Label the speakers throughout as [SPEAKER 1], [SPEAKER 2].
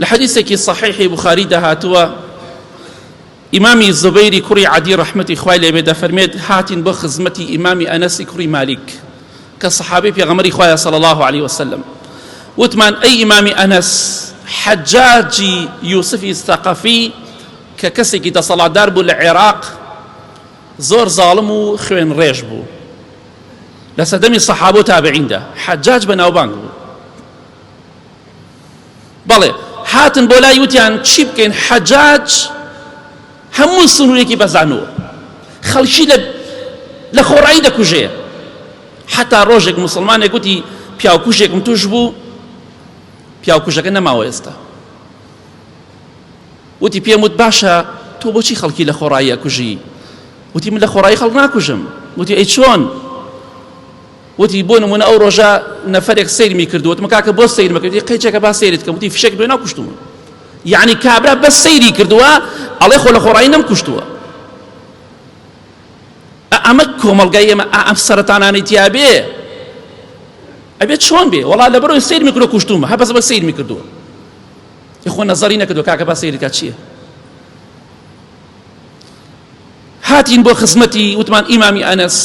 [SPEAKER 1] لە حەدیسێکی صەحیحی بوخاریدا هاتووە، ئیمامی زوبەیری کوڕی عەدی ڕەحمەتی خوای لێ بێت دەفەرمێت، هاتین بۆ خزمەتی ئیمامی ئەنەسی کوڕی مالیک کە صەحابەی پێغەمبەری خوایە صلی اللە علیه وسلم، وتمان ئەی ئیمامی ئەنەس، حەجاجی یوسفی سەقەفی کە کەسێکی دەسەڵاتدار بوو لە عێراق زۆر زاڵم و خوێنڕێژ بوو لە سەردەمی صەحابە و تابعیندا، حەجاج بەناوبانگ بوو. بەڵێ هاتن بۆ لای وتیان چی بکەین حەجاج هەموو سنوورێکی بەزانووە خەڵکی لە لە خۆڕایی دەکوژێ حتا ڕۆژێک مسلمانێک وتی پیاوکوژێکم توش بوو پیاوکوژەکە نەماوە ئێستا وتی پێم وت باشە تۆ بۆچی خەڵکی لە خۆڕایی ئەکوژی وتی من لە خۆڕایی خەڵک ناکوژم وتی ئەی چۆن وتی، بۆ نموونە ئەو ڕۆژە نەفەرێک سەیرمی کرد، وتم کاکە بۆ سەیرمە کرد؟ وتی قەیچێکە با سەیرت کەم، وتی فیشەک بێ ناو کوشتومە. یەعنی کابرا بەس سەیری کردووە ئەڵێ خۆ لە خۆڕایی نەمکوشتووە. ئەمە کۆمەڵگای ئێمە ئەم سەرەتانانەی تیا بێ ئەبێ چۆن بێ؟ وەڵا لەبەرەوەی سەیرمی کردووە کوشتومە، هەر بەس بەس سەیرمی کردووە. خۆ نەزەری نەکردووە کاکە با سەیری کا چییە؟ هاتین بۆ خزمەتی وتمان ئیمامی ئەنەس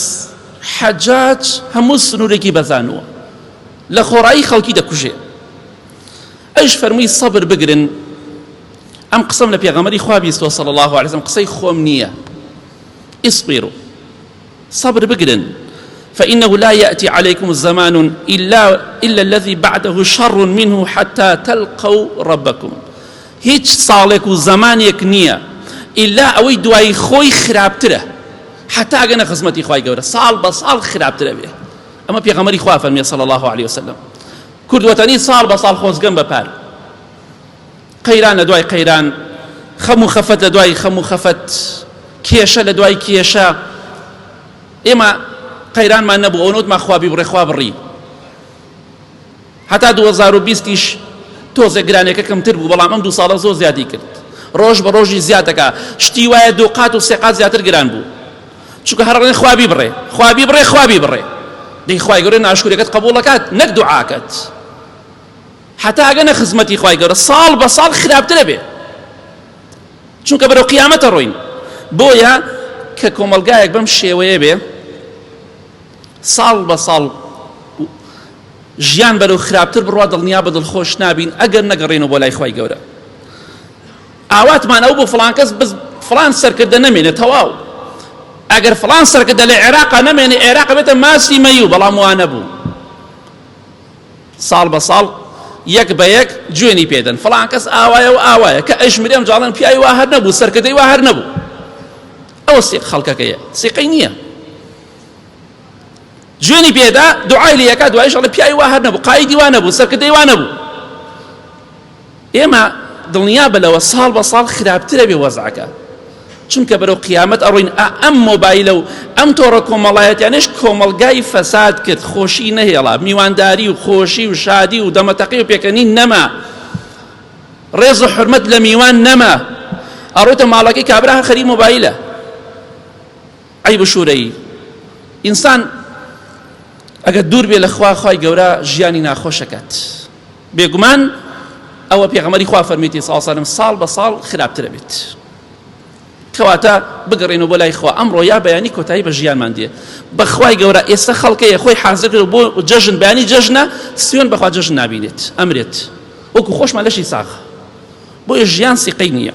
[SPEAKER 1] حەجاج هەموو سنوورێکی بەزانووە لە خۆڕایی خەڵکی دەکوژێ ئەویش فەرمووی سەبر بگرن ئەم قسەم لە پێغەمبەری خوا بیستوە صلی الله علیه وسلم قسەی خۆم نییە اصبروا صبر بگرن فإنه لا يأتي عليكم زمان إلا, إلا الذي بعده شر منه حتى تلقوا ربكم هیچ ساڵێک و زەمانێک نییە ئیلا ئەوەی دوای خۆی خراپترە حتا ئەگەنە خزمەتی خوای گەورە ساڵ بە ساڵ خراپترە بێ ئەمە پێغەمبەری خوا فەرمیە صلی الله علیه وسلم کورد وەتەنی ساڵ بە ساڵ خۆزگەم بە پار قەیران لە دوای قەیران خەم و خەفەت لە دوای خەم و خەفەت کێشە لە دوای کێشە ئێمە قەیرانمان نەبوو ئەوە نەوتمان خوا بیبڕێ خوا بڕی هەتا 2020 یش تۆزێک گرانیەکە کەمتر بوو بەڵام ئەم دوو ساڵە زۆر زیادی کرد ڕۆژ بە ڕۆژی زیاد دەکا شتی وایە دوو قات و سێ قات زیاتر گران بوو چونکە هەر ئەڵێن خوا بیبڕێ خوا بیبڕێ خوا بیبڕێ دەی خوای گەورە ناشکورەکەت قبوڵەکات نەک دوعاکەت حتا ئەگەنە خزمەتی خوای گەورە ساڵ بە ساڵ خراپترە بێ چونکە بەرەو قیامەتە ڕۆین بۆیە کە کۆمەڵگایەک بەم شێوەیە بێ ساڵ بە ساڵ ژیان بەرەو خراپتر بڕوا دڵنیابە دڵخۆش نابین ئەگەر نەگەڕێینەوە بۆ لای خوای گەورە ئاواتمان ئەو بۆ فڵان کەس بس فڵان سەرکردە نەمێنێ تەواو ئەگەر فڵان سەرکردە لە عێراقا نەمێنێ عێراق بێتە ماسی مەیو بەڵام وا نەبوو ساڵ بە ساڵ یەک بە یەک جوێنی پێدەن فڵان کەس ئاوایە و ئاوایە کە ئەژمرێم جاڵن پیاوی وا هەر نەبوو سەرکردەی وا هەر نەبوو ئەوە سیق خەڵکەکەیە سیقەی نییە جوێنی پێدا دوعای لێ ئەکا دوایش ئەڵێ پیاوی وا هەر نەبوو قایدی وا نەبوو سەرکردەی وا نەبوو ئێمە دڵنیا بە لەوە ساڵ بە ساڵ خراپترە بێ وەزعەکە چونکە بەرەو قیامەت ئەڕۆین ئەم مۆبایلە و ئەم تۆڕە کۆمەڵایەتیانش کۆمەڵگای فەساد کرد خۆشی نەهێڵا میوانداری و خۆشی و شادی و دەمەتەقی و پێکەنین نەما ڕێز و حرمەت لە میوان نەما ئەڕۆیتە ماڵەکەی کابرا هەر خەریک مۆبایلە عەیب و شورەیی ئینسان ئەگەر دوور بێ لە خوا خوای گەورە ژیانی ناخۆشەکات بێگومان ئەوە پێغەمبەری خوا فەرمیتی صلی الله علیه و ساڵ بە ساڵ خراپترە بێت کەواتە بگەڕێنەوە بۆ لای خوا ئەمڕۆ یا بەیانی کۆتایی بە ژیانمان دێ بەخوای گەورە ئێستا خەڵکەیە خۆی حازر کرد بۆ جەژن بەیانی جەژنە سوێن بەخوا جەژن نابینێت ئەمرێت وەکو خۆشمان لەشی ساغ بۆیە ژیان سیقەی نییە.